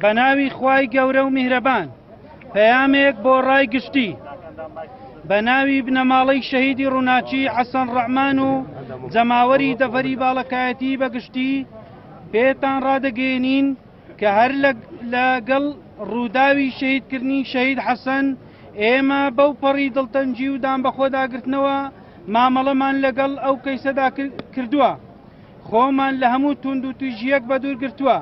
بە ناوی خوای گەورە و میهرەبان پەیامێک بۆ ڕای گشتی بە ناوی بنەماڵەی شەهیدی ڕووناکی حەسەن ڕەحمان و جەماوەری دەڤەری باڵەکایەتی بە گشتی پێتان ڕادەگەیەنین کە هەر لەگەڵ ڕووداوی شەهیدکردنی شەهید حەسەن ئێمە بەو پەڕی دڵتەنگی و دان بەخۆداگرتنەوە مامەڵەمان لەگەڵ ئەو کەیسەدا کردووە. خۆمان لە هەموو توندوتیژییەک بەدوور گرتووە،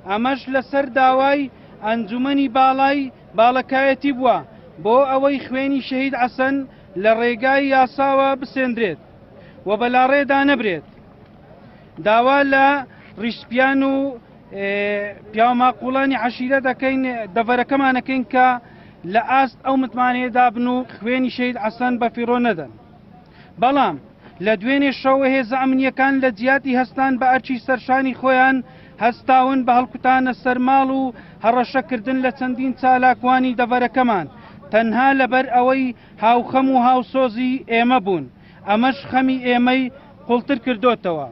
ئەمەش لەسەر داوای ئەنجومەنی باڵای باڵەکایەتی بووە بۆ ئەوەی خوێنی شەهید عەسەن لە ڕێگای یاساوە بسێندرێت و بەلاڕێدا نەبرێت. داوا لە ڕیشسپیان و پیاوماقوڵانی عەشیرە دەکەین دەڤەرەکەمانەکەین کە لە ئاست ئەو متمانەیەدا بن و خوێنی شەهید عەسەن بەفیڕۆ نەدەن. بەڵام لە دوێنێ شەوە هێزە ئەمنییەکان لە جیاتی هەستان بە ئەرکی سەرشانی خۆیان هەستاون بە هەڵکوتانە سەر ماڵ و هەڕەشەکردن لە چەندین چالاکوانی دەڤەرەکەمان تەنها لەبەر ئەوەی هاوخەم و هاوسۆزی ئێمە بوون، ئەمەش خەمی ئێمەی قوڵتر کردۆتەوە.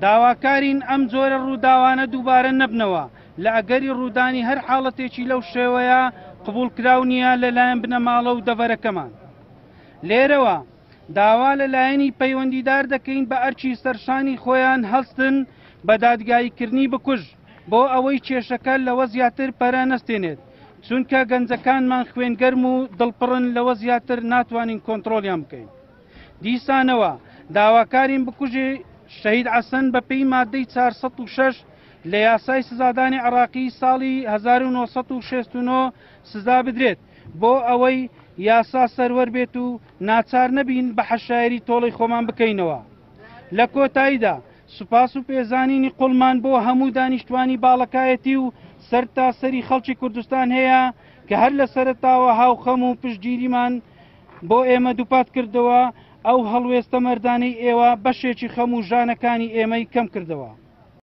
داواکارین ئەم جۆرە ڕووداوانە دووبارە نەبنەوە، لە ئەگەری ڕوودانی هەر حاڵەتێکی لەو شێوەیە قبوڵکراو نییە لەلایەن بنەماڵە و دەڤەرەکەمان. لێرەوە داوا لە لایەنی پەیوەندیدار دەکەین بە ئەرکی سەرشانی خۆیان هەڵستن بە دادگاییکردنی بکوژ بۆ ئەوەی کێشەکە لەوە زیاتر پەرە نەستێنێت، چونکە گەنجەکانمان خوێنگەرم و دڵپڕن لەوە زیاتر ناتوانین کۆنتڕۆڵیان بکەین. دیسانەوە داواکارین بکوژی شەهید عەسەن بەپێی مادەی 406 لە یاسای سزادانی عراقی ساڵی 1969 سزا بدرێت بۆ ئەوەی یاسا سەروەر بێت و ناچار نەبین بە حەشایری تۆڵەی خۆمان بکەینەوە. لە کۆتاییدا سوپاس و پێزانینی قوڵمان بۆ هەموو دانیشتوانی باڵەکایەتی و سەرتاسەری خەڵکی کوردستان هەیە کە هەر لە سەرەتاوە هاوخەم و پشتگیریمان بۆ ئێمە دووپات کردەوە، ئەو هەڵوێستە مەردانەی ئێوە بەشێکی خەم و ژانەکانی ئێمەی کەم کردەوە.